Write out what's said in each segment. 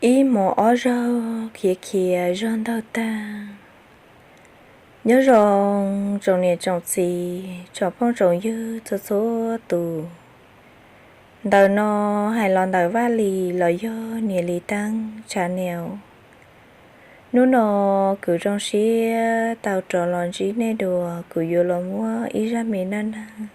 Ib hmos ob zaug khiav khiav zog ntaug tag. Nyob zoo tsoom niam tsoom txiv tsoom phooj tsoom ywg txhua txhua tus. Ntawm no hais los ntawm Vaj Lis los yog Niam Lis Teeb channel. Hnub no kuv zoo siab tau rov los ntsib nej dua, kuv yuav los muab ib zaj me neej neeg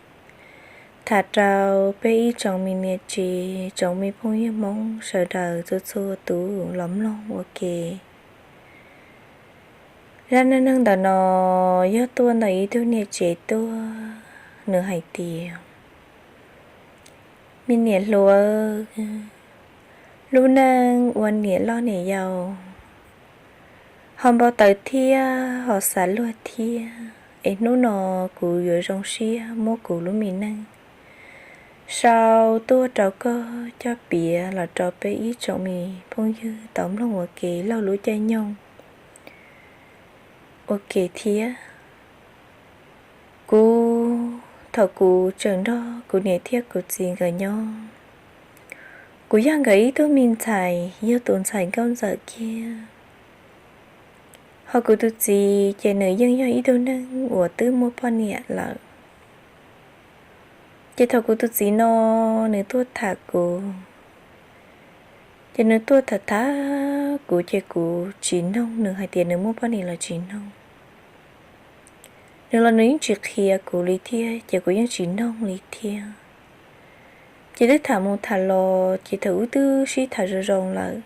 tham rau peb ib tsoom me niam tsev, tsoom me phooj ywg Hmoob sawv daws txhua txhua tus los mloog ua ke. Zaj neej neeg ntawm no yog tuaj ntawm ib tug niam tsev tuaj, nws hais tias, me niam hluas, lub neej ua niam loj niam yau ho npau taws thiab ho xav luag thiab, es hnub no kuv yuav zoo siab muab kuv lub me neej sau tuaj rau koj coj piav los rau peb ib tsoom me phooj ywg tau mloog ua ke laug lub caij nyoog ua ke thiab. Kuv, thaum kuv tseem nrog kuv niam thiab kuv txiv nkawd nyob, kuv yog nkawd ib tug me ntxhais, yog tus ntxhais nkauj ntxawm kiag. Ho kuv tus txiv ces nws yeej yog ib tug neeg uas twb muaj poj niam lawm. Ces thaum kuv tus txiv no nws tuaj tham kuv, ces nws tuaj tham tham kuv ces kuv tsis noog nws hais tias nws muaj poj niam los tsis noog. Nws los nws yeej tsis qhia kuv li thiab ces kuv yeej tsis noog li thiab. Ces twb tham mus tham los ces thaum wb twb sib tham zoo zoo lawm,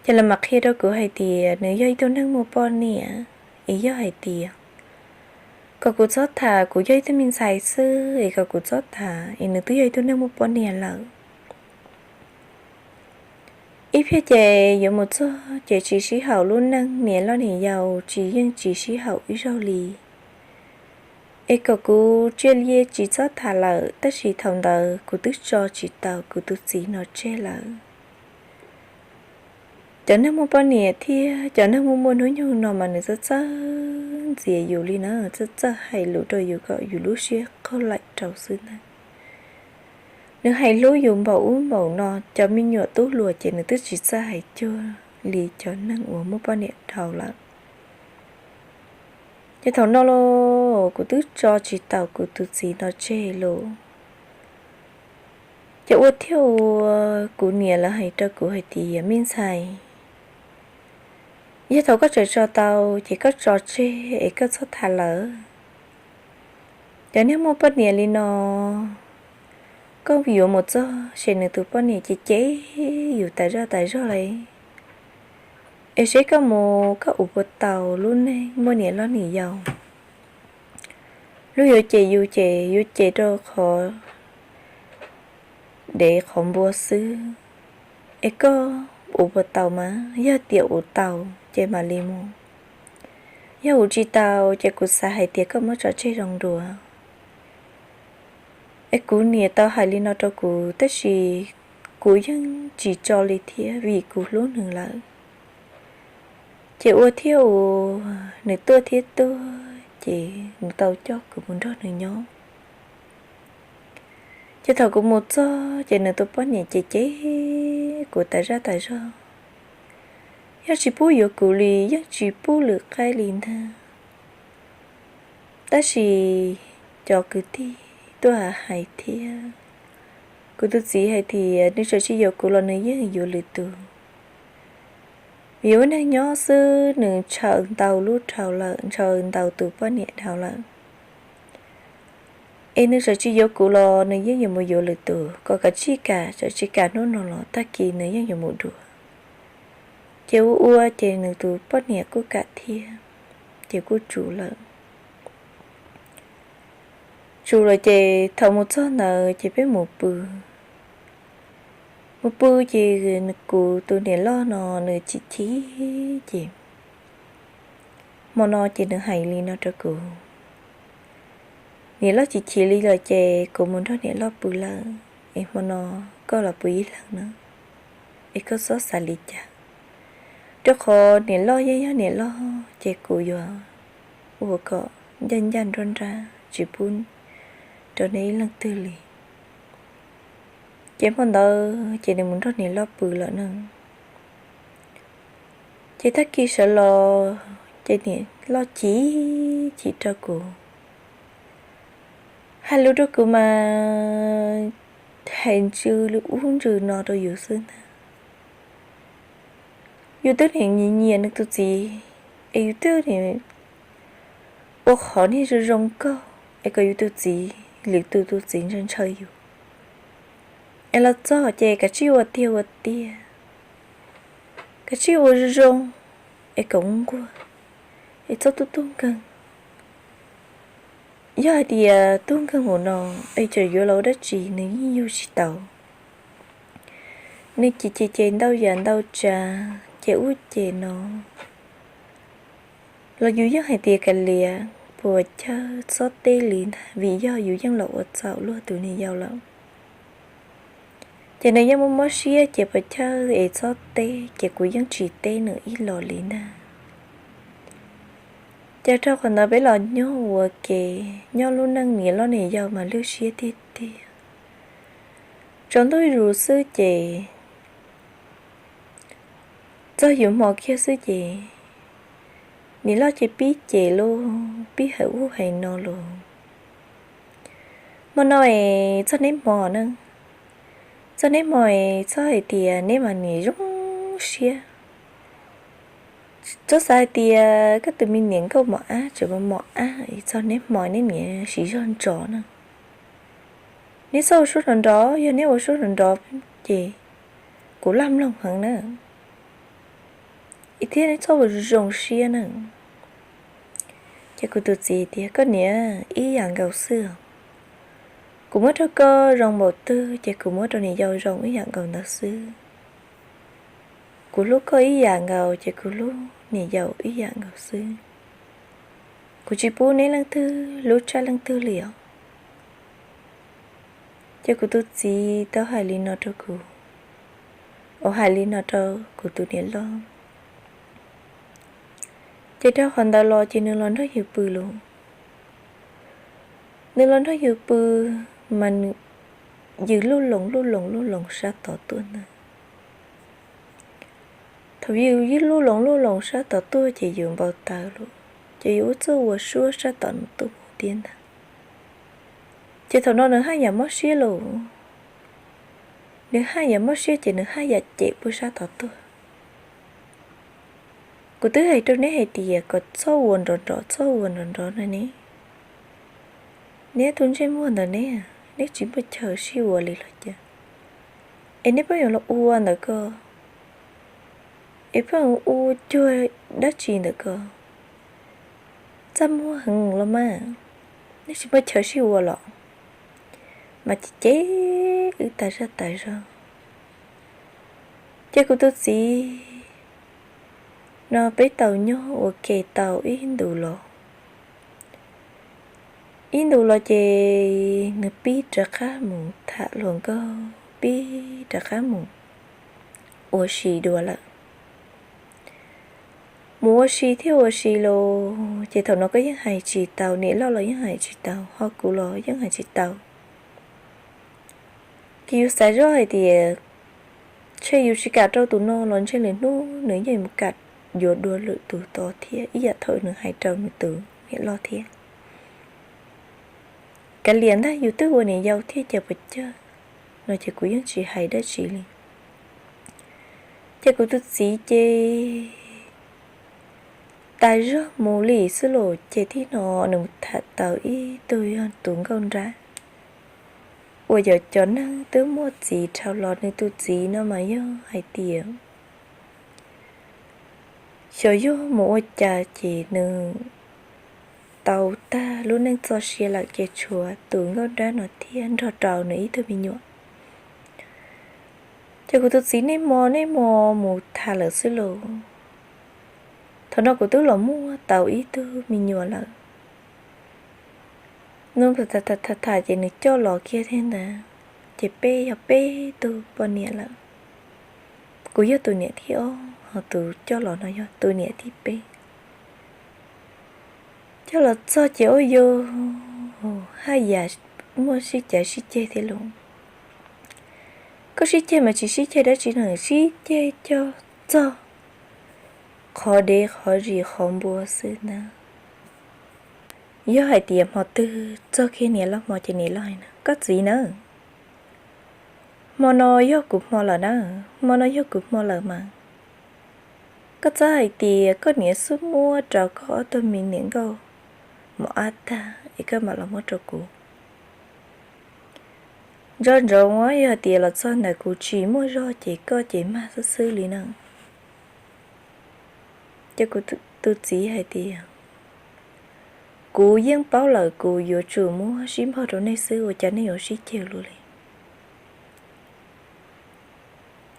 ces lawv mam qhia rau kuv hais tias nws yog ib tug neeg muaj poj niam, es yog hais tias kom kuv txhob tham kuv yog ib tug me ntxhais xwb, es kom kuv txhob tham es nws twb yog ib tug neeg muaj poj niam lawm. Ib pliag ces yuav mus txog ces tsis sib haum, lub neej niam loj niam yau tsis, yeej tsis sib haum ib zaug li. Es kom kuv cia li tsis txhob tham lawm, tab sis thaum ntawd kuv twb tso tsis tau kuv tus txiv no tseg lawm. Cov neeg muaj poj niam thiab cov neeg muaj muaj hnub nyoog no mas nws txawj txawj ntxias yus li na, txawj txawj hais lus rau yus kom yus lub siab qaug laim rau xwb ntag. Nws hais hlub yus npaum ub npaum no, cov me nyuam tub hluas ces nws twb tsis txawj hais cuag li cov neeg uas muaj poj niam dhau lawm. Ces thaum no los kuv twb tso tsis tau kuv tus txiv no tseg los. Ces ua thiab ua, kuv niam lawv hais rau kuv hais tias, me ntxhais, yog thaum koj tseem tso tau ces koj tso tseg es koj txhob tham lawm. Cov neeg muaj poj niam li no, koj yuav mus txog ces nws tus poj niam ces cem yus tas zaj tas zog li. Es seb koj mus koj ua puas tau lub neej muaj niam loj niam yau. Luag yuav cem yus ces yuav cem rau qhov dev qhov npua xwb. Es koj ua puas tau mas, yog tias ua tau ces mam li mus, yog ua tsis tau ces kuv xav hais tias koj muab tso tseg zoo dua. Es kuv niam tau hais li no rau kuv tab sis kuv yeej tsis tso li thiab vim kuv hlub nws lawm. Ces ua thiab ua, nws tuaj thiab tuaj ces nws tau coj kuv mus nrog nws nyob. Ces thaum kuv mus txog ces nws tus poj niam ces cem kuv tas zaj tas zog. Yeej tsis pub yuav kuv li, yeej tsis pub lwm qaib li ntag. Tab sis cov kwv tij tuaj hais thiab, kuv tus txiv hais tias nws txawm tsis yuav kuv los nws yeej yuav lwm tus. Vim ua neeg nyob xwb nws ntshaw ntau lub dhau lawm, ntshaw ntau tus poj niam dhau lawm. Es nws txawm tsis yuav kuv los nws yeej yuav mus yuav lwm tus, kom kav tsij kam, txawm tsis kam hnub no los tag kis nws yeej yuav mus dua. Ces ua ua ces nws tus poj niam kuj kam thiab, ces kuj tsum lawm. Tsum lawm ces thaum mus txog ntawd ces peb mus pw. Mus pw ces kuv tus niam loj no nws chim chim ces hmo no ces nws hais li no rau kuv, niam loj chim chim li lawm ces kuv mus nrog niam loj pw lawm, es hmo no koj los pw ib leeg na, es koj txhob xav li cas, rau qhov niam loj yeej yog niam loj ces kuv yuav ua kom ncaj ncaj nruab nrab tsis pub rau nej ib leej twg li. Ces hmo ntawd ces nws mus nrog niam loj pw lawm na. Ces tag kis sawv los ces niam loj chim chim rau kuv, hais lus rau kuv mas hais ntsws li ub ntsws no rau yus xwb ntag. Yus twb nim nyiam nyiam nws tus txiv, es yus twb nim ua qhov niag zoo zoo nkauj es kom yus tus txiv, lwm tus tus txiv ntshaw ntshaw yus. Es los txog ces kav tsij ua tiag ua tiag, kav tsij ua zoo zoo es kom nquag, es txhob tub tub nkeeg. Yog hais tias tub nkeeg mus no es tseem yuav los ua dab tsi nws yeej yug tsis tau. Nws ces ces ces ntau yam ntau tsav ces ub ces no los yus yeej hais tias kav liam, puas chawj txhob teb li ntag vim yog yus yeej los ua txhaum luag tus niam yau lawm. Ces nws yeej muaj mob siab ces puas chawj es txhob teb ces kuv yeej tsis teb nws ib los li ntag. Ces rau qhov ntawd peb los nyob ua ke, nyob lub neej niam loj niam yau mas lwj siab tiag tiag. Tsaus ntuj zus xwb ces txog yus hmo kiag xwb ces niam loj ces pib cem lauj, pib hais ub hais no lauj. Hmo no es txog neb hmo na, txog neb hmo es txhob hais tias neb mas niam zoo siab. Txhob xav hais tias koj tus me niam nkauj mos ab tseem mos ab es txog neb hmo neb niam siv zog ntso na. Neb txhob ua suab nrov nrov, yog neb ua suab nrov nrov ces kuv laj mloog heev na. Thiab neb txhob ua zoo siab na. Ces kuv tus txiv tias koj niam ib yam nkaus xwb. Kuv muab rau koj zoo npaum twg ces kuv muab rau niam yau zoo ib yam nkaus ntawd xwb. Kuv hlub koj ib yam nkaus ces kuv hlub niam yau ib yam nkaus xwb. Kuv tsis pub neb leej twg hlub tshaj leej twg li os. Ces kuv tus txiv tau hais li no rau kuv, uas hais li no rau kuv tus niam loj. Ces rau qhov ntawd los ces nws los nrog yus pw lauj. Nws los nrog yus pw mas nws yws luj loos luj loos luj loos sab tod tuaj ntag. Thaum yws yws luj loos luj loos sab tod tuaj ces yus npau taws lauj, ces yus ua txuj ua suab sab tod tuaj mus thiab ntag. Ces thaum no nws haj yam mob siab lauj. Nws haj yam mob siab ces nws haj yam cem puag sab tod tuaj. Kuv twb hais rau neb hais tias kom txhob ua nrov nrov txhob ua nrov nrov na ne. Neb tus ntsej muag ntawm neb, neb tsis muaj chaw sib ua li los cas, es neb pheej yuav los ua ntawm ko, es pheej ua cuag dab tsi ntawm ko. Txaj muag heev los mas, neb tsis muaj chaw sib ua los. Mas ces ces wb tas zaj tas zog. Ces kuv tus txiv no peb tau nyob ua ke tau ib ntus los. Ib ntus los ces nws pib rov qab mus tham hluas nkauj, pib rov qab mus ua si dua lawm. Mus ua si thiab ua si los ces thaum no koj yeej hais tsis tau, niam loj los yeej hais tsis tau, ho kuv los yeej hais tsis tau. Ces yus xav zoj hais tias, ntshe yus tsis kam rau tus no los ntshe lwm hnub nws yeej mus kam yuav dua lwm tus tod thiab ib yam thaum nws hais rau nws tus niam loj thiab. Kav liam ntag, yus twb ua niam yau thiab cas puas cawg no ces kuv yeej tsis hais dab tsi li. Ces kuv tus txiv ces tas zog mus li xwb los ces tib no nws mus tham tau ib tug yog tus nkauj nrab uas yog cov neeg twb muaj txiv dhau los, nws tus txiv no mas yog hais tias xyov yog mus ua cas ces nws tau tag lub neej txoj sia lawm ces tshuav tus nkauj nrab no thiab nrog rau nws ib tug me nyuam. Ces kuv tus txiv niaj hmo niaj hmo mus tham lawm xwb los. Thaum no kuv twb los muaj tau ib tug me nyuam lawm. Nws tham tham tham ces nws coj los kiag thiab ntag. Ces peb yog peb tug poj niam lawm. Kuv yog tus niam thib ob, ho tus coj los no yog tus niam thib peb. Coj los txog ces ua yus haj yam muaj sib cav sib ceg thiab lauj. Koj sib ceg mas tsis sib ceg dab tsi na, sib ceg coj txog qhov dev qhov zis qhov npua xwb ntag. Yog hais tias hmo twg txog kiag niam loj hmo ces niam loj hais na, koj txiv na, hmo no yog kuv hmo lawm na, hmo no yog kuv hmo lawm mas. Koj txhob hais tias koj niam xub muab rau koj ob tug me niam nkauj mos ab tag es koj mam los muab rau kuv. Nco ntsoov, yog hais tias los txog ntawm kuv tsis muaj zog ces koj ces mag xwb xwb li na. Ces kuv tus txiv hais tias, kuv yeej paub lawm, kuv yuav tsum muab sib npaug rau nej xwb, ua cas nej yuav sib ceg luaj li.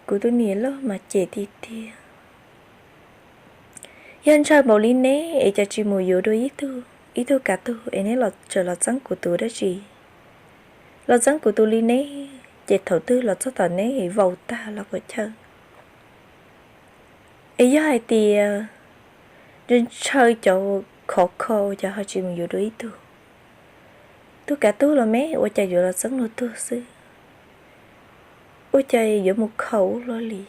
Kuv tus niam loj mas cem tiag tiag, yog ntshaw npaum li neb es cas tsis mus yuav dua ib tug, ib tug kav tug es neb los tseem los txeeb kuv tus dab tsi. Los txeeb kuv tus li neb ces thaum twg los txog tom neb vau tag los puas chawj. Es yog hais tias ntshaw cov khov kho ua cas ho tsis mus yuav dua ib tug, tug kav tug los me ua cas yuav los txeeb luag tug xwb, ua cas yuav mus khaus ua luaj li.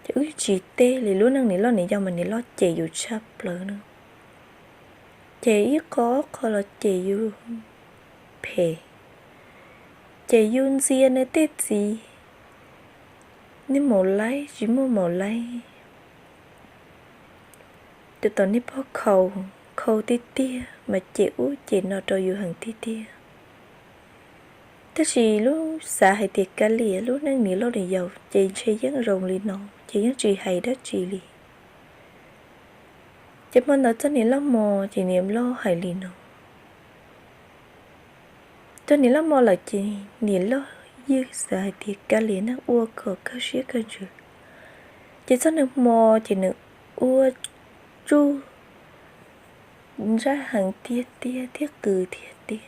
Ces wb tsis teb li, lub neej niam loj niam yau mas niam loj cem yus tshaj plaws na. Ces ib qho qho los cem yus phem, ces yus ntxias nws tej txiv, nws maum laib tsis muaj maum laib, tus tom niag pog khaus, khaus tiag tiag mas cem ub cem no rau yus heev tiag tiag. Tab sis lub xav hais tias kav liam, lub neej niam loj niam yau ces ntshe yeej zoo li no, ces yeej tsis hais dab tsi li. Ces hmo ntawd txog niam loj hmo ces niam loj hais li no. Txog niam loj hmo lawm ces niam loj ywj xav hais tias kav liam, neeg ua kom kawg siab kawg ntsws. Ces txog nws hmo ces nws ua tsuj ntsaj heev tiag tiag thiab qws tiag tiag.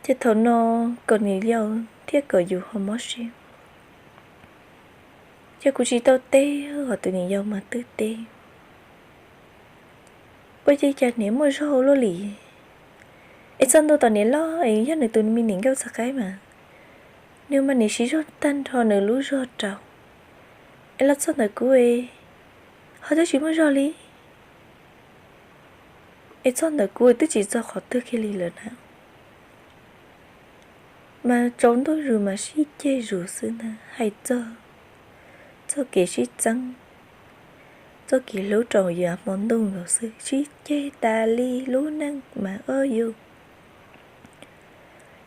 Ces thaum no kom niam yau thiab kom yus ho mob siab. Ces kuv tsis tau teb, ho tus niam yau mas twb teb, ua cas niam muaj zog luaj li. Es txog ntua tom niam loj es yog nws tus me niam nkauj txog qaib mas, nws mas niam siv zog tag nrho nws lub zog rau. Es los txog ntawm kuv ho twb tsis muaj zog li. Es txog ntawm kuv twb tsis txog qhov twg kiag li lawm na. Mas tsaus ntuj zus mas sib ceg zus xwb ntag, hais txog txoj kev sib txeeb, txoj kev hlub rau yav hmo ntuj nkaus xwb, sib ceg tas li lub neej mas ob yus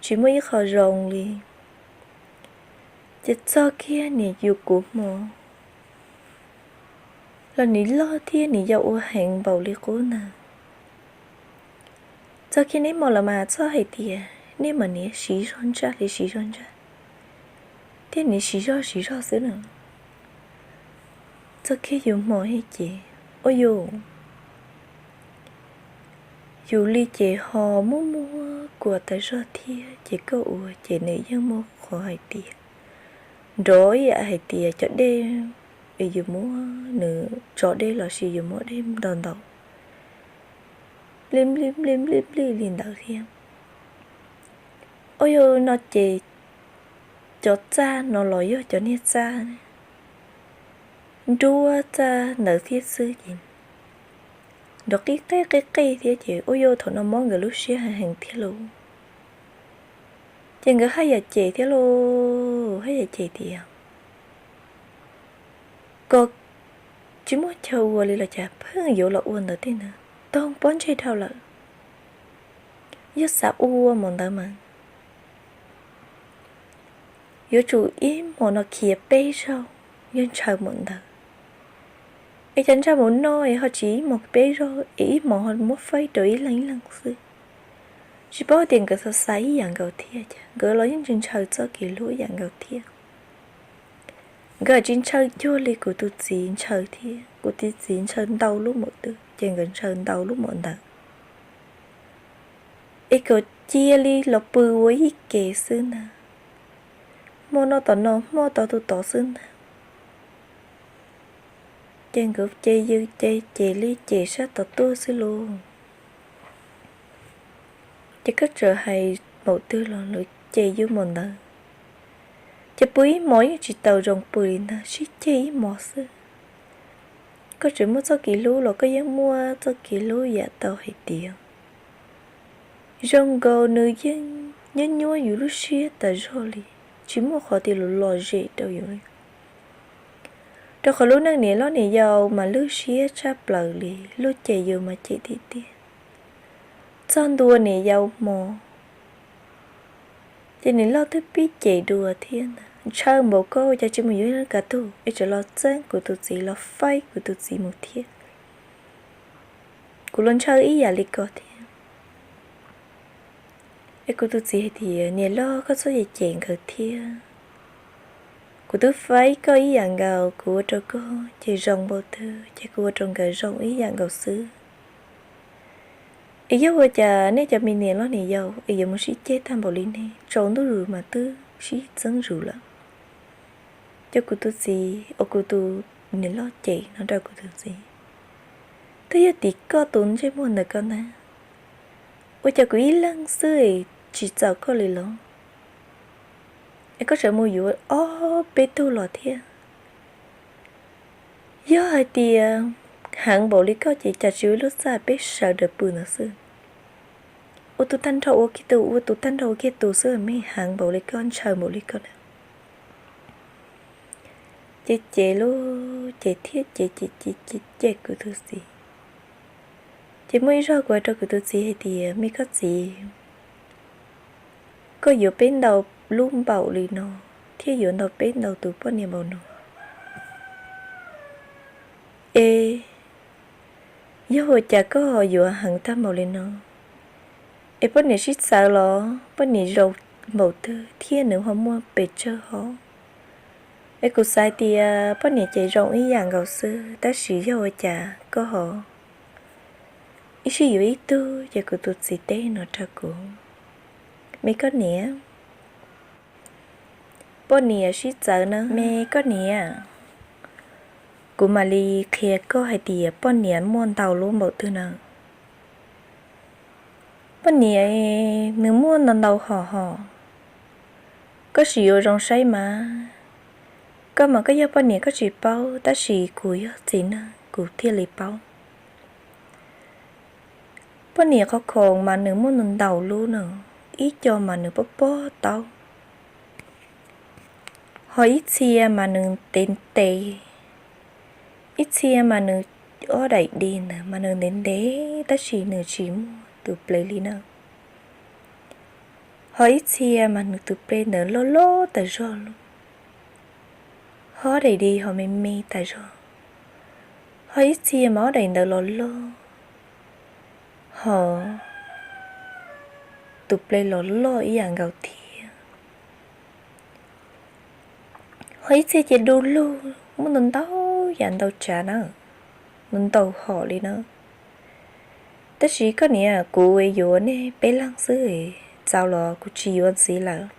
tsis muaj ib qho zoo li. Ces txog kiag niam yus kuv hmo los niam loj thiab niam yau ua heev npaum li qub ntag. Txog kiag neb hmo lawm mas txhob hais tias nej mas niam siv zog ntsaj li siv zog ntsaj, thiab niam siv zog siv zog xwb na. Txog kiag yus hmo ces ua yus, yus li ces ho muaj muaj kuas tas zog thiab, ces koj ua ces nws yeej muaj qhov hais tias, nrov ib yam hais tias cov dej, es yus muab nws tso dej los sis yus muab dej ntaus ntaus nplij nplij nplij nplij nplij li ntawd thiab. Ua yus no ces cov txaj no los yog cov niag txaj nruab txaj ntawd thiab xwb ces nrov qij qej qij qej thiab ces ua yus thaum no mob nkawd lub siab heev heev thiab lauj. Ces nkawd haj yam cem thiab lauj, haj yam cem tias kom tsis muaj chaw ua li los cas pheej yuav los ua ntawd tej ntawd, taug pob ntseg dhau lawm. Yog xav ua mas ntawd mas yuav tsum ib hmos no khiav peb zaug, yog ntshaw mus ntawd. Es cov ntsaj mus no es ho tsis ib hmos peb zaug es ib hmos ho muab faib rau ib leeg ib leeg xwb. Tsis paub tias nkawd xav xav ib yam nkaus thiab, nkawd los yeej tsis ntshaw txoj kev hlub ib yam nkaus thiab. Nkawd tsis ntshaw cuag li kuv tus txiv ntshaw thiab, kuv tus txiv ntshaw ntau lub maum twg ces nkawd ntshaw ntau lub maum ntawd. Es kom cia li los pw ua ib ke xwb ntag, hmo no tom no hmo tod tus tod xwb ntag. Ces nkawd ces yws ces cem li cem sab tom tuaj xwb lauj. Ces koj txawm hais maum twg los lawv cem yus maum ntawd. Ces pw ib hmos yeej tsis tau zoo pw li ntag, sib ceg ib hmos xwb. Koj tseem muaj txoj kev hlub los koj yeej muaj txoj kev hlub yam tau hais tias zoo nkaus nws yeej nyob nyuab yus lub siab tas zog li, tsis muaj qhov tias lom lom zem rau yus li. Rau qhov lub neej niam loj niam yau mas lwj siab tshaj plaws li, luag cem yus mas cem tiag tiag. Txog ntua niam yau hmo ces niam loj twb pib cem dua thiab ntag, ntshaw npaum koj ua cas tsis mus yuav ib leej kav tug es tseem los txeeb kuv tus txiv, los faib kuv tus txiv mus thiab. Kuv los ntshaw ib yam li koj thiab. Es kuv tus txiv hais tias niam loj koj txhob cem cem nkawd thiab, kuv twb faib koj ib yam nkaus, kuv ua rau koj ces zoo npaum twg ces kuv ua rau nkawd zoo ib yam nkaus xwb. Es yog ua cas nej cov me niam loj niam yau es yuav mus sib ceg tag npaum li ne, tsaus ntuj zus mas twb sib txeeb zus lawm. Ces kuv tus txiv, ua kuv tus niam loj cem no rau kuv tus txiv, twb yog tim koj tus ntsej muag ntawm koj ntag, ua cas kuv ib leeg xwb es tsis txaus koj li los, es koj tseem mus yuav ob peb tug los thiab. Yog hais tias heev npaum li koj ces cas tsis ua lub txaj peb sawv daws pw ntawd xwb. Ua tus tag nrho ua kiag tus, ua tus tag nrho ua kiag tus xwb, me heev npaum li koj, ntshaw npaum li koj na. Ces cem lub, cem thiab cem cem cem cem kuv tus txiv. Ces muaj ib zaug kuv hais rau kuv tus txiv hais tias me koj txiv, koj yuav peb ntau lub npaum li no thiab yuav ntau peb ntau tus poj niam npaum no, es yog ua cas koj yuav heev tag npaum li no? Es poj niam sib txawv los poj niam zoo npaum twg thiab nws ho muaj pes tsawg hov? Es kuv xav tias poj niam ces zoo ib yam nkaus xwb, tab sis yog ua cas koj ho ib sij yuav ib tug? Ces kuv tus txiv teb no rau kuv, me koj niam, poj niam sib txawv na me koj niam. Kuv mam li qhia koj hais tias poj niam muaj ntau lub npaum twg na. Poj niam nws muaj ntau ntau hom hom, koj sim yuav zoo saib mas. Koj mas koj yog poj niam koj tsis paub, tab sis kuv yog txiv neej kuv thiaj li paub. Poj niam qhov khoom mas nws muaj ntau ntau lub no, ib co mas nws pob pob taub, ho ib txhia mas nws ntev ntev, ib txhia mas nws ob daim di ntawd mas nws ntev ntev tab sis nws tsis muaj tus ple li na. Ho ib txhia mas nws tus ple ntawd loj loj tas zog lawm, ho ob daim di ho me me tas zog, ho ib txhia mas ob daim ntawd los loj, ho tus ple los loj ib yam nkaus thiab. Ho ib txhia ces du lug muaj ntau ntau yam ntau tsav na, ntau ntau hom li na. Tab sis koj niam, kuv yuav nej peb leeg xwb, txaus los kuv tsis yuav ntxiv lawm.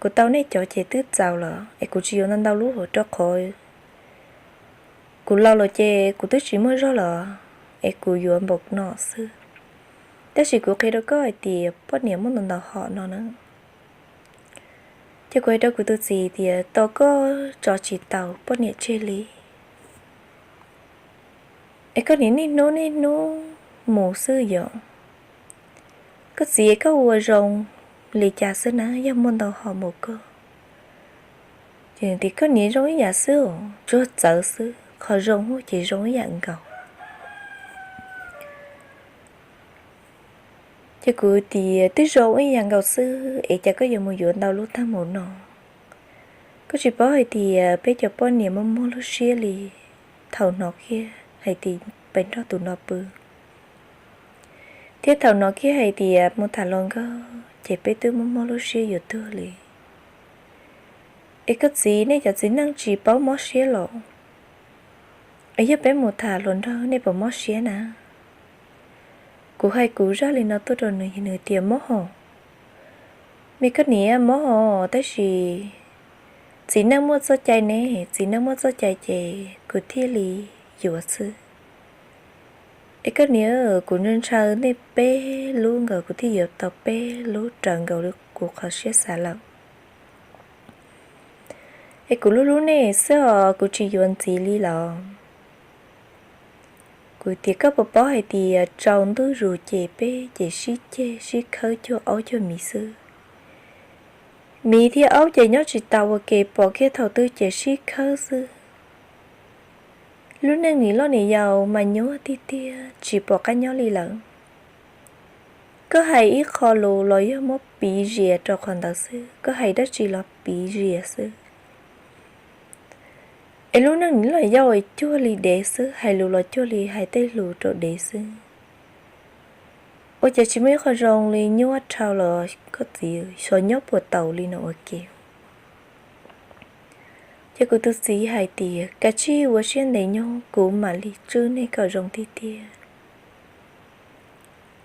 Kuv tau nej cov ces twb txaus los es kuv tsis yuav ntau ntau lub rau qhov kuv laus lawm ces kuv twb tsis muaj zog los es kuv yuav npaum no xwb. Tab sis kuv qhia rau koj hais tias poj niam muaj ntau ntau hom no na. Ces kuv hais rau kuv tus txiv tias tos koj tso tsis tau poj niam tseg li. Es koj niam niaj hnub niaj hnub mus xwb yom. Koj txiv, koj ua zoo li cas xwb na, yog muaj ntau hom npaum koj? Ces tias koj niam zoo ib yam xwb os, tsuas txawv xwb, qhov zoo ces zoo ib yam nkaus. Ces kuv tias twb zoo ib yam nkaus xwb es cas koj yuav mus yuav ntau lub tag npaum no? Koj tsis paub hais tias peb cov poj niam muaj muaj lub siab li, thaum hnov kiag hais tias peb nrog tus no pw, thiab thaum hnov kiag hais tias mus tham hluas nkauj ces peb twb muaj muaj lub siab yuav tuag li. Es koj txiv, nej cov txiv neej tsis paub mob siab los? Es yog peb mus tham hluas nraug nej puas mob siab na? Kuv hais kuv zaj li no tuaj rau nws, nws tias mob hos. Me koj niam, mob hos, tab sis txiv neej muaj txoj cai ne, txiv neej muaj txoj cai ces kuv thiaj li yuav xwb. Es koj niam, kuv ntshaw ntshaw nej peb lub nkaus kuv thiaj yuav tau peb lub raws nkaus li kuv qhov siab xav lawm. Es kuv hlub hlub nej xwb os, kuv tsis yuav ntxiv li los? Kuv tias koj puas paub hais tias tsaus ntuj zus ces peb ces sib ceg sib khawb cuag aub cuag miv xwb. Miv thiab aub ces nyob tsis tau ua ke, pom kiag thaum twg ces sib khawb xwb. Lub neej niam loj niam yau mas nyuaj tiag tiag, tsis pom qab nyob li lawm. Koj hais ib qho lus los yog muab piv zias rau qhov ntawd xwb, koj hais dab tsi los piv zias xwb. Es lub neej niam loj yau cuag li dev xwb, hais lus los cuag li hais tej lus rau dev xwb. Ua cas tsis muaj ib qho zoo li, nyuaj dhau los koj txiv, xyov nyob puas taus li no ua ke. Ces kuv tus txiv hais tias kav tsij ua siab ntev nyob, kuv mam li tswj nej kom zoo tiag tiag,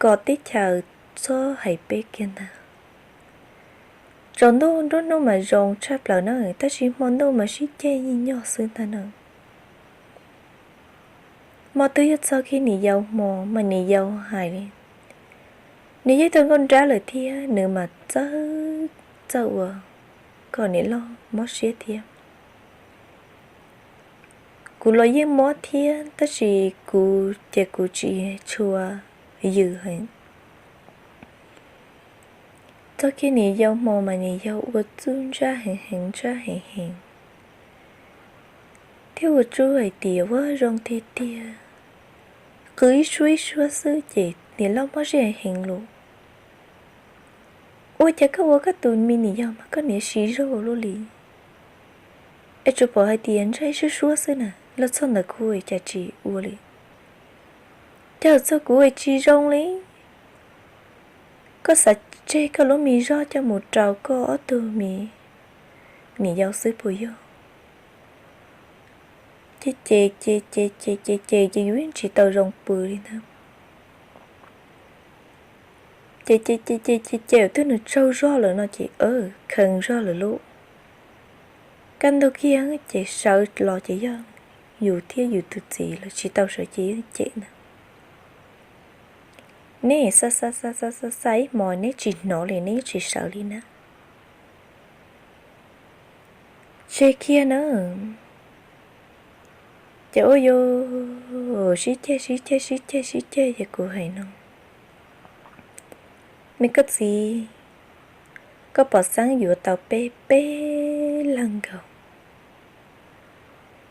kom teb chaws txhob hais peb kiag ntag. Tsaus ntuj nruab hnub mas zoo tshaj plaws na, tab sis hmo ntuj mas sib ceg nyig nyog xwb ntag na. Hmo twg yog txog kiag niam yau hmo mas niam yau hais li, nws yeej tau nkauj nrab lawm thiab nws mas txawj, txawj ua kom niam loj mob siab thiab. Kuv los yeej mob thiab, tab sis kuv ces kuv tsis tshua yws heev. Txog kiag niam yau hmo mas niam yau ua txuj ntsaj heev heev, ntsaj heev heev, thiab ua tsuj hais tias ua zoo tiag tiag, qw ib suab ib suab xwb ces niam loj mob siab heev lawm. Ua cas koj ua koj tus me niam yau mas koj niam siv zog luaj li, es tsuas pom hais tias ntsaj ib suab suab xwb na, los txog ntawm kuv cas tsis ua li. Cas txog kuv tsis zoo li. Koj xav tseg koj lub me zog coj mus rau koj ob tug me niam yau xwb puas yog? Ces ces ces ces ces ces ces ces yus yeej tsis tau zoo pw li ntag. Ces ces ces ces ces ces twb nws tsaug zog lawm no ces khee zog lawm lauj. Kaj ntug kiag ces sawv los ces yog yus thiab yus tus txiv lawm, tsis tau sawv ces yeej cem ntag. Neb xa xa xa xa xa xa ib hmos neb tsis hnov li, neb tsis sawv li na. Tseg kiag na. Ces ua yus sib ceg sib ceg sib ceg sib ceg ces kuv hais no, me koj txiv, koj pom xeeb yuav tau peb peb leeg nkaus,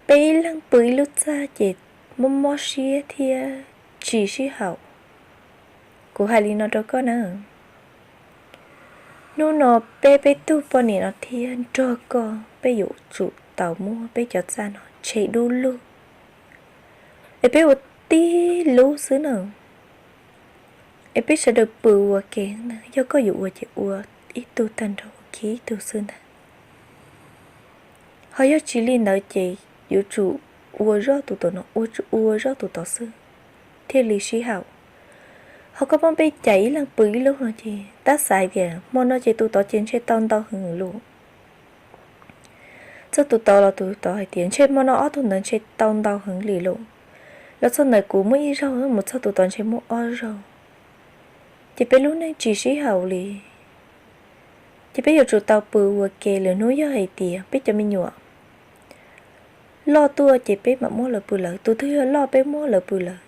peb ib leeg pw ib lub txaj ces mob mob siab thiab tsis sib haum. Kuv hais li no rau koj na, hnub no peb peb tug poj niam no thiab nrog koj peb yuav tsum tau muab peb cov txaj no tshem dub lug, es peb ua tib lub xwb na. Es peb sawv daws pw ua ke na, yog koj yuav ua ces ua ib tug tag nrho ua kiag ib tug xwb ntag. Ho yog tsis li ntawd ces yuav tsum ua zoj tus tom no, ua zoj tus tod xwb thiaj li sib haum. Ho koj pom peb cais ib leeg pw ib lub no ces tab xav tias hmo no ces tus tod ces ntshe tau ntau heev lawm. Txog tus tod los tus tod hais tias ntshe hmo no ob tug ntawd ntshe tau ntau heev li lawm. Los txog ntawm kuv muaj ib zaug, mus txog tus tod ntshe muaj ob zaug. Ces peb lub neej tsis sib haum li. Ces peb yuav tsum tau pw ua ke, lwm hnub yog hais tias peb cov me nyuam loj tuaj ces peb mam muab lawv pw lawv, tus twg yog loj peb muab lawv pw lawv.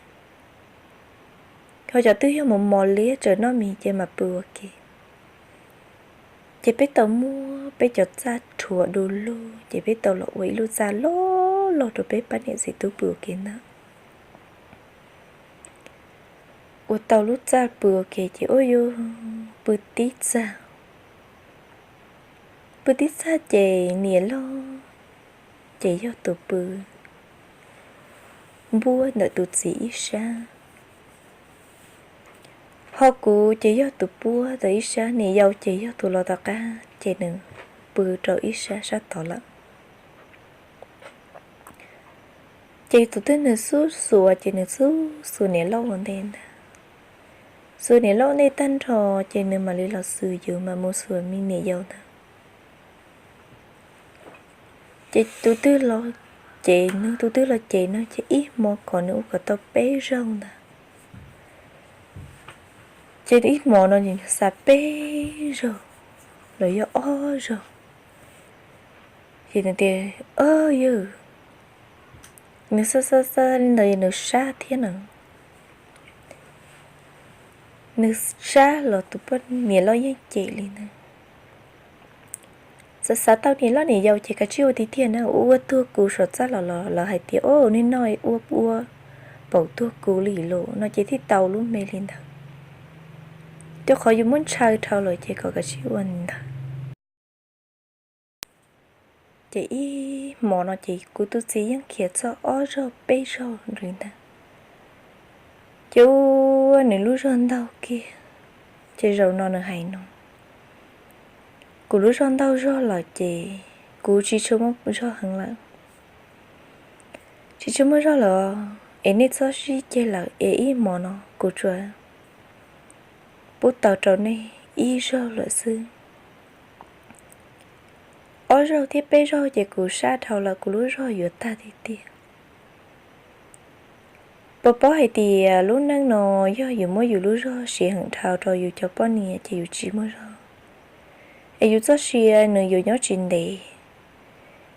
Ho cov twg yog mos mos liab tseem noj mis ces mam pw ua ke. Ces peb tau muab peb cov txaj rhuav du lug ces peb tau los ua ib lub txaj loj loj rau peb pab niam txiv tub pw ua ke ntag. Ua tau lub txaj pw ua ke ces ua yus pw tib txaj. Pw tib txaj ces niam loj ces yog tus pw npuab ntawm tus txiv ib sab, ho kuv ces yog tus puab ntawm ib sab, niam yau ces yog tus los tom qab ces nws pw rau ib sab sab tod lawm. Ces tus twg nws xub xuas ces nws xub xuas niam loj ua ntej ntag. Xuas niam loj ua ntej tag nrho ces nws mam li los xwb, yus mam mus xuas me niam yau ntag. Ces tus twg los ces nws, tus twg los ces nws, ces ib hmo kom nws ua kom tau peb zaug ntag. Ces ib hmo no ces nws xa peb zaug los yog ob zaug. Ces nws tias, Yog, nws xav xav xav li ntawd nws sab thiab na. Nws sab los tus poj niam loj yeej cem li ntawd. Xav xav tau niam loj niam yau ces kav tsij ua tiag tiag na, ua tuag kuv saum txaj los los lawv hais tias, Au, nej noj ua ua paum tuag kuv li los no ces thiaj tau lub me li ntawd. Rau qhov yus muab ntshaw dhau lawm ces kom kav tsij ua li ntawd. Ces ib hmo no ces kuv tus txiv yeej khiav txog ob zaug peb zaug li ntawd. Ces ua nws lub zog ntaug kiag, ces zaum no nws hais no, Kuv lub zog ntaug zog lawm ces kuv tsis tshua muaj zog heev lawm. Tsis tshua muaj zog lawm es nej txhob sib ceg lawm es ib hmo no kuv tsuas pub tau rau nej ib zaug lawm xwb. Ob zaug thiab peb zaug ces kuv sab dhau lawm, kuv lub zog yuav tag tiag tiag. Puas paub hais tias lub neej no yog yus muab yus lub zog siv heev dhau rau yus cov poj niam ces yus tsis muaj zog, es yus txoj sia nws yuav nyob tsis ntev.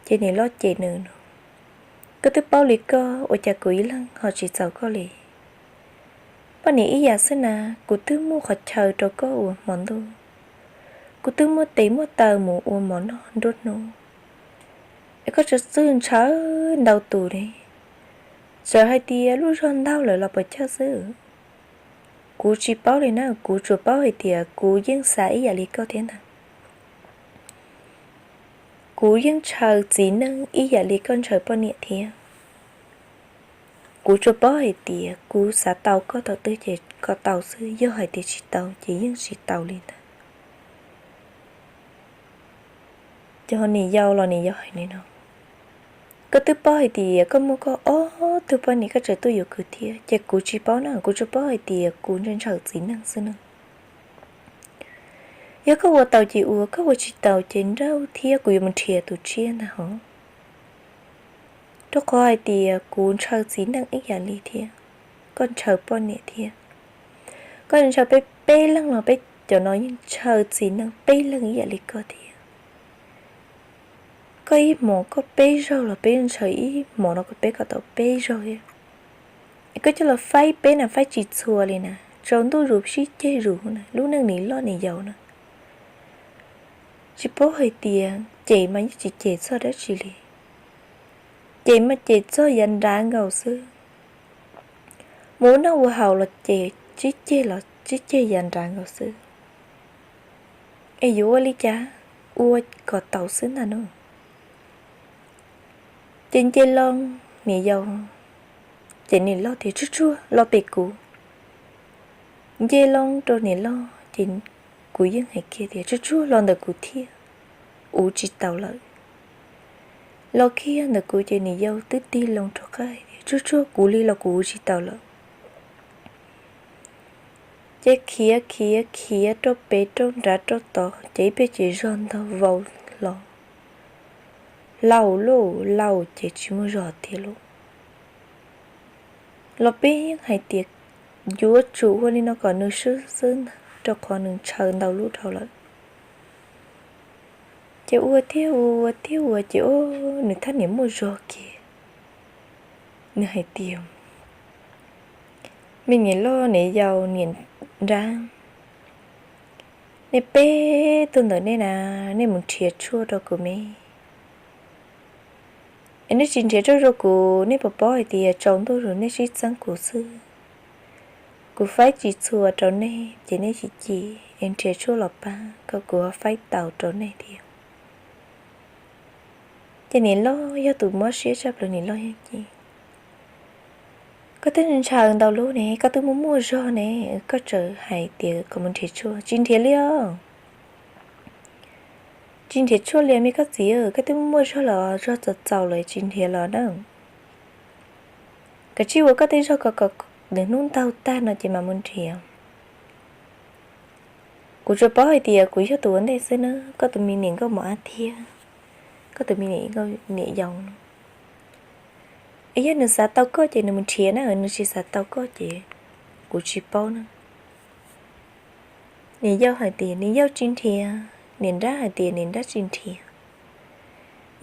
Ces niam loj cem nws no, Koj twb paub li koj ua cas kuv ib leeg ho tsis txaus koj li? Poj niam ib yam xwb na, kuv twb muaj qhov chaw rau koj ua hmo ntuj, kuv twb muaj tes muaj taw mus ua mov noj nruab hnub, es koj tseem txwj ntshaw ntau tus ne. Txawm hais tias lub zog ntaug lawm los puas chawj xwb, kuv tsis paub li na, kuv tsuas paub hais tias kuv yeej xav ib yam li koj thiab ntag. Kuv yeej ntshaw txiv neej ib yam li koj ntshaw poj niam thiab. Kuv tsuas paub hais tias kuv xav tau koj thaum twg ces koj tau xwb, yog hais tias tsis tau ces yeej tsis tau li ntawd. Ces niam yau los niam yau hais li no, Koj twb paub hais tias koj muaj koj ob tug poj niam koj tseem tuaj yuav kuv thiab, ces kuv tsis paub na, kuv tsuas paub hais tias kuv ntshaw ntshaw txiv neej xwb na. Yog koj ua tau ces ua, koj ua tsis tau ces nrauj thiab kuv yuav mus nrhiav tus tshiab ntag hos. Rau qhov hais tias kuv ntshaw txiv neej ib yam li thiab, koj ntshaw poj niam thiab. Koj ntshaw peb peb leeg los peb cov no yeej ntshaw txiv neej peb leeg ib yam li koj thiab. Koj ib hmos koj peb zaug los peb ntshaw ib hmos no koj peb kom tau peb zaug thiab. Es koj coj los faib peb na faib tsis txhua li na, tsaus ntuj zus sib ceg zus na, lub neej niam loj niam yau na. Tsis paub hais tias cem mas yeej tsis cem txog dab tsi li. Cem mas cem txog yav nrad nkaus xwb. Mus ua noj ua haus los ces sib ceg los sib ceg yav nrad nkaus xwb. Es yuav ua li cas, ua kom tau xwb ntag no. Ces nce loo, niam yau, ces niam loj tias tsuag tsuag los pem kuv. Nce loo rau niam loj ces kuv yeej hais kiag tias tsuag tsuag los ntawm kuv thiab, uv tsis tau lawm. Los kiag ntawm kuv ces niam yau twb tig loo rov qab tias tsuag tsuag kuv li los kuv uv tsis tau lawm. Ces khiav khiav khiav rau pem rau nrad rau tod ces ib pliag ces zog ntog vau los, laus lauj, laus ces tsis muaj zog tiag lauj. Los peb yeej hais tias yuav tsum ua li no kom nws swb xwb ntag, rau qhov nws ntshaw ntau lub dhau lawm. Ces ua thiab ua thiab ua ces nws thaj niam muaj zog kiag. Nws hais tias, Me niam loj niam yau niam nrab, nej peb tug ntawm nej na, nej mus nrhiav tshuaj rau kuv me. Es nej tsis nrhiav tshuaj rau kuv, nej puas paub hais tias tsaus ntuj zus nej sib txeeb kuv xwb. Kuv faib tsis txhua rau nej ces nej tsis cim, es nrhiav tshuaj los pab kom kuv faib tau rau nej thiab. Ces niam loj yog tus mob siab tshaj plaws, niam loj yeej cem, Koj twb ntshaw ntau lub ne, koj twb muaj muaj zog ne, koj tseem hais tias kom mus nrhiav tshuaj, tsis nrhiav li os. Tsis nrhiav tshuaj li me koj txiv, koj twb muaj muaj zog los zog txaus txaus lawm tsis nrhiav los na. Kav tsij ua koj tej zog kom kom nws hnub ntaug tag no ces mam mus nrhiav. Kuv tsuas paub hais tias kuv yog tus ua ntej xwb na, koj tus me niam nkauj mos ab thiab koj tus me niam nkauj niam yau no. Es yog nws xav tau koj ces nws mus nrhiav na, nws tsis xav tau koj ces kuv tsis paub na. Niam yau hais tias niam yau tsis nrhiav, niam nrab hais tias niam nrab tsis nrhiav.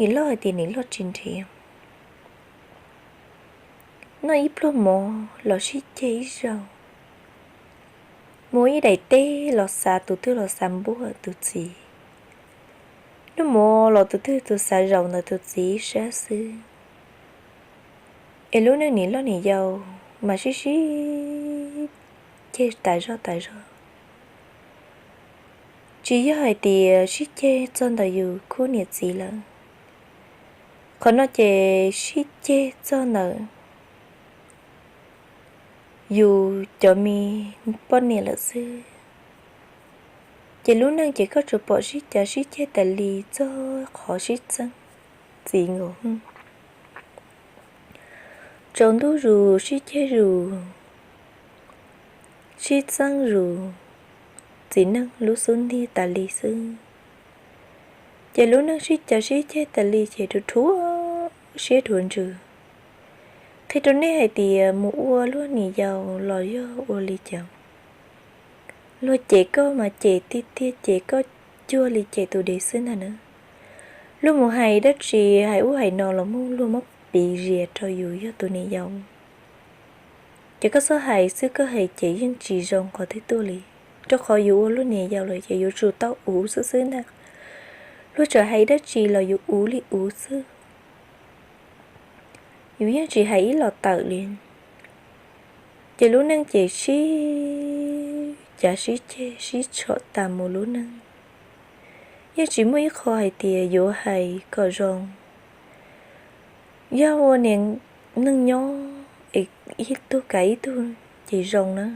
Nim loj hais tias nim loj tsis nrhiav, noj ib pluag mov los sib ceg ib zaug, mus ib daim teb los xav tus twg los xav npuab tus txiv, noj mov los tus twg tus xav zaum ntawm tus txiv ib sab xwb. Es lub neej nim loj nim yau mas sib sib ceg tas zog tas zog. Tsis yog hais tias sib ceg txog ntawm yus khub niam txiv lawm, qhov no ces sib ceg txog ntawm yus cov me poj niam lawm xwb. Ces lub neej ces koj tsuas pom sib cav sib ceg tas li txog qhov sib txeeb txiv nkaus. Tsaus ntuj zus sib ceg zus, sib txeeb zus txiv neej lub xub ntiag tas li xwb. Ces lub neej sib cav sib ceg tas li ces rhuav rhuav siab rhuav ntsws. Qhia rau nej hais tias mus ua luag niam yau los yog ua li cas, luag cem koj mas cem tiag tiag, cem koj cuag li cem tus dev xwb ntag na. Luag mus hais dab tsi hais ub hais no los muab luag muab piv zias rau yus yog tus niam yau. Ces koj txhob hais xwb, koj hais ces yeej tsis zoo qhov twg tuaj li, rau qhov yus ua luag niam yau lawm ces yuav tsum tau uv xwb xwb ntag. Luag txawm hais dab tsi los yus uv li uv xwb, yus yeej tsis hais ib los tawm li. Ces lub neej ces sib cav sib ceg sib tshom tas mus lub neej, yeej tsis muaj ib qho hais tias yuav hais kom zoo. Yog ua niam neej nyob es ib tug kav ib tug ces zoo na,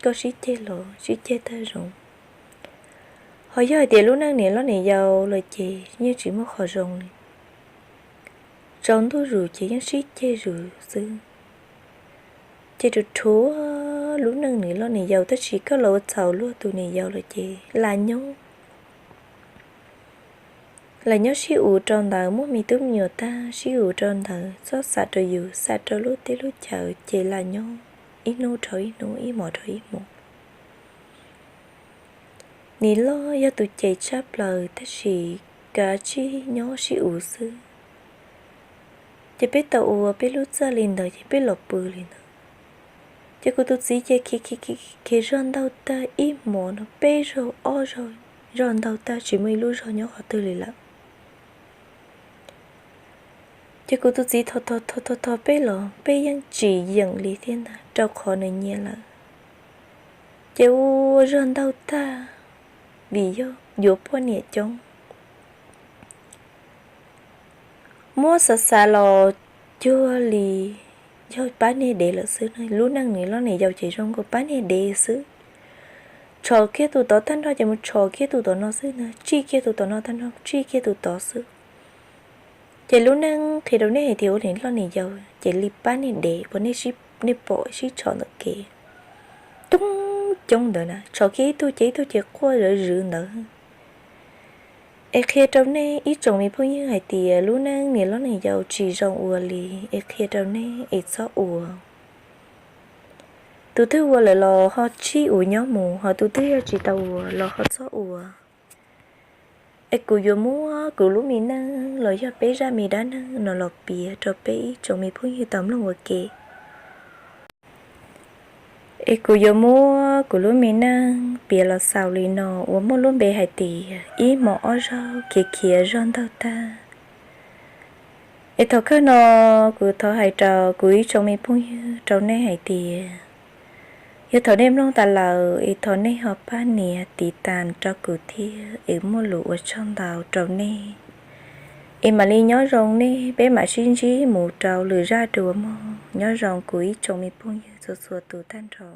koj sib ceg los sib ceg tag zoo. Ho yog hais tias lub neej niam loj niam yau lawm ces yeej tsis muaj qhov zoo li. Tsaus ntuj zus ces yeej sib ceg zus xwb. Ces rhuav rhuav lub neej niam loj niam yau, tab sis koj los ua txhaum luag tus niam yau lawm ces lam nyob, lam nyob sib uv rau ntawd, muaj me tub me nyuam tag sib uv rau ntawd, txhob xam rau yus, xam rau lub teb lub chaws ces lam nyob ib hnub dhau ib hnub, ib hmos dhau ib hmos. Nim loj yog tus cem tshaj plaws tab sis kav tsij nyob sib uv xwb. Ces peb tau ua peb lub txaj li ntawd ces peb los pw li ntawd. Ces kuv tus txiv ces khiav khiav khiav zog ntaug tag ib hmos no peb zaug ob zaug, zog ntaug tag tsis muaj ib lub zog nyob qhov twg li lawm. Ces kuv tus txiv thov thov thov thov peb los peb yeej tsis yeem li thiab ntag, rau qhov nws nyiam lawm. Ces ua zog ntaug tag, vim yog yuav poj niam coob, muab xav xav los cuag li yog pab niag dev lawm xwb. Lub neej niam loj niam yau ces zoo nkaus pab niag dev xwb. Tshom kiag tus tod tag nrho ces mus tshom kiag tus tom no xwb na, tsij kiag tus tom no tag nrho tsij kiag tus tod xwb. Ces lub neej qhia rau nej hais tias ua niam loj niam yau ces li pab niag dev uas nej pom sib tshom ntawm kev coob coob ntawd na, tshom kiag ib tug ces ib tug ces quaj zawv zwv ntawd. Es qhia rau nej ib tsoom me phooj ywg hais tias lub neej niam loj niam yau tsis zoo ua li, es qhia rau nej es txhob ua. Tus twg ua lawm los ho sib uv nyob mus, ho tus twg yog tsis tau ua los ho txhob ua. Es kuv yuav muab kuv lub me neej los yog peb zaj me dab neeg no los piav rau peb ib tsoom me phooj ywg tau mloog ua ke. Es kuv yuav muab kuv lub me neej piav los xaus li no uas muaj lub npe hais tias ib hmos ob zaug khiav khiav zog ntaug tag. Es thaum kawg no kuv thov hais rau kuv ib tsoom me phooj ywg rau nej hais tias yog thaum nej mloog tas lawm es thov nej ho pab nias tiv tas rau kuv thiab es muaj lus ua tsaug ntau rau nej. Es mam li nyob zoo nej, peb mam sib ntsib mus rau lwm zaj dua mog. Nyob zoo kuv ib tsoom me phooj ywg txhua txhua tus tag nrho.